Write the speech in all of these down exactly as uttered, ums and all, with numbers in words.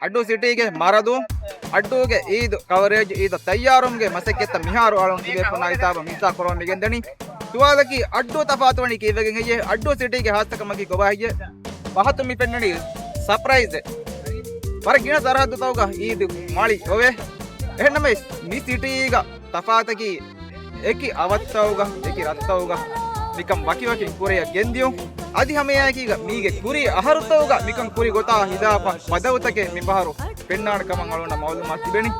އައްޑޫ ސިޓީގެ މަރަދޫ، އައްޑޫގެ އީދު ކަވަރޭޖް، އީދަށް ތައްޔާރުވުމުގެ މަސައްކަތްތައް މިހާރު އަޅުން ތިބޭފުންނާ ހިސާބަށް މިތާ ކުރަމުން މިގެންދަނީ. ސުވާލަކީ އައްޑޫ ތަފާތުވަނީ ކީއްވެގެން ހެއްޔޭ؟ އައްޑޫ ސިޓީގެ ހާއްސަކަމަކީ ކޮބާ ހެއްޔޭ؟ ފަހަތު މި ފެންނަނީ ސަޕްރައިޒެއް. ވަރަށް ގިނަ ސަރަހައްދުތަކުގަ އީދު މަޅި އޮވޭ. އެހެންނަމަވެސް މި ސިޓީގަ ތަފާތަކީ އެކި އަވަށްތަކުގަ، އެކި ރަށްތަކުގަ މިކަން ވަކިވަކިން ކުރިއަށް ގެންދިޔުން. އަދި ހަމައެއާއެކީގަ މީގެ ކުރީ އަހަރުތަކުގަ މިކަން ކުރި ގޮތާ ހިލާފަ ބަދަލުތަކެއް މިފަހަރު ފެންނާނެ ކަމަށް އަޅުގަނޑަށް މައުލޫމާތު ތިބެނީ.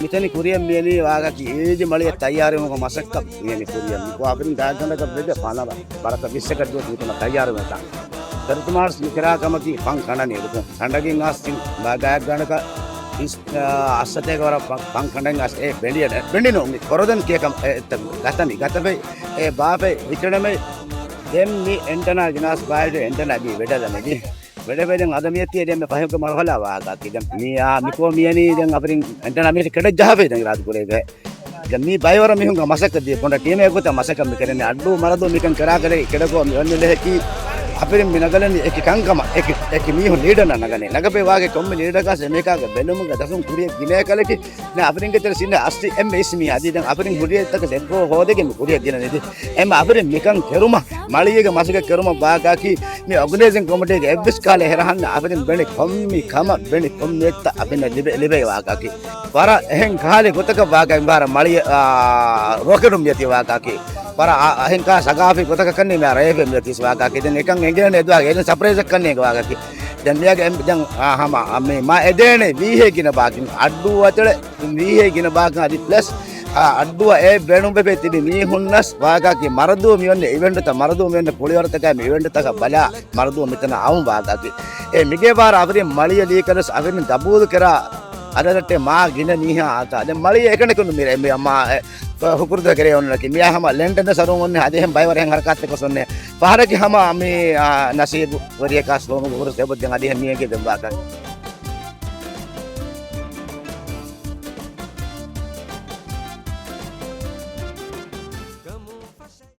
މިތަނި ކުރިއަށް މިއަނީ ވާގަކީ އީދު މަޅިއަށް ތައްޔާރުވުމުގެ މަސައްކަތް މިއަނީ ކުރިއަށް. މިކޮށް އަފިރިން ގާތްގަނޑަކަށް ވެއްޖެ ފަނަރަ ވަރަކަށް ވިއްސަކަށް ދުވަސް މިތަނަށް ތައްޔާރުވެފަ. ފެރުތުމާސް މިކިރާ ކަމަކީ ފަން ކަނޑަނީ. އެގޮތުން ކަނޑަގެން އައިސް ތިން ގާތްގަނޑަކަށް އިސް، އައްސަތޭކަ ވަރަށް ފަން، ފަން ކަނޑަން އައިސް އެ ބެނޑިއަ، ބެނޑިނު މި ކޮރޮދަން ކިޔަކަމް އެ ގަތަނި، ގަތަފައި އެ ބާފައި ވިކެނަމެ ދެން މި އެންޓަނާ ގިނާސް ބާއިޑު އެންޓަނާ ބީ ވެޑަލަމެގި. ވެޑެވެދެން އަދަ މިއަތީ އެދެން މެ ފަހިކަ މަރުހަލާ ވާގާ ކިދަން މި އާ މިކޯ މިޔަނީ ދެން އަފަރިން އެންޓަނާ މި ކެޑެއް ޖަހަފައި ދެން ރާދު ކުރެވޭ. ދެން މީ ބައިވަރަށް މީހުންގެ މަސައްކަތް ދިޔަ ކޮނޑަ ޓީމެއް ގޮތަށް މަސައްކަތް މި ކެރެން އައްޑޫ މަރަދޫ މިކަން ކެރާކަލޭ ކެޑަކޯ މި އޮންނަ ލެހަކީ އަފިރިން މި ނަގަލަނީ އެކި ކަންކަމަށް އެކި، އެކި މީހުން ލީޑަރ ނަގަނީ. ނަގަފައި ވާގެ ކޮންމެ ލީޑަރ ކާސް އެމެރިކާގެ ބެލުމުގެ ދަސުން ކުރިޔަށް ގިނަ ކަލެކި ނަ އަފިރިންގެ ތެރެ ސިން އަސްލި އެއްމެ އިސްމީ އަދި ދެން އަފިރިން ހުރިޔަތަކަށް ދެއްކޯ ހޯދެގެ މި ކުރިޔަށް ގިނަ ނެތި. އެމް އަފިރިން މިކަން ކެރުމަށް މަޅީގެ މަސައްކަތް ކެރުމަށް ވާގާކީ މި އޮގަނައިޒިން ކޮމިޓީގެ އެއްވެސް ކާލެ ހެރަހަންނަ އަފިރިން ބެނި ކޮންމި ކަމަށް ބެނި ކޮންމިއެއްތަ އަފިން ލިބެ، ލިބޭ ވާގާކީ. ވަރަށް އެހެން ކާލެ ގޮތަކަށް ވާގާ މިބާރަ މަޅި، އާ، ރޯކެޓު މިއަތި ވާގާކީ. ވަރަށް އާ، އެހެން ކާ ސަގާފީ ގޮތަކަށް ކަންނި މި ރޭފެ މިއަތިސް ވާގާކީ. ދެން އެކަން އެނގޭނެ އެދުވާގެ އެދެން ސަޕްރައިޒަކަށް ކަންނި ވާގާކީ. ދެން މިޔާގެ އެމް، ދެން އާ، ހަމަ މި މާ އެދޭނެ ވީހޭ ގިނަ ބާކިން އައްޑޫ އަތެޅެ ވީހޭ ގިނަ ބާކިން އަދި ޕްލަސް އައްޑޫއަށް އެ ބޭނުންވެފައި ތިބި މީހުންނަސް ވާގާކީ މަރަދޫ މިއޮންނަ އިވެންޓުތައް މަރަދޫ މިއޮންނަ ކުޅިވަރުތަކާ މި އިވެންޓުތަކަށް ބަލާ މަރަދޫ މިތަނަށް އައުން ވާގާކީ. އެ މިގޭ ބާރަށް އަފިރިން މަޅިޔަށް ލީކަލަސް އަފިރިން ގަބޫލު ކެރާ އަދަދަށްޓެ މާ ގިނަ މީހާ އާތާ. ދެން މަޅިޔަށް އެކަނިކުން މި މާ ހުކުރުދު ކެރޭ އޮންނަކީ. މިޔާ ހަމަ ލެންޓަން ސަރުން އޮންނެ އަދި އެހެން ބައިވަރެހެން ހަރަކާތެއް ކޮސް އޮންނެ. ފަހަރަކި ހަމަ މި، އާ، ނަސީބު ވެރިޔަކާސް ގޯމުގެ ހުރުސް އެބޮއްދެން އަދި އެހެން މީހެއްގެ ދެން ވާކަން.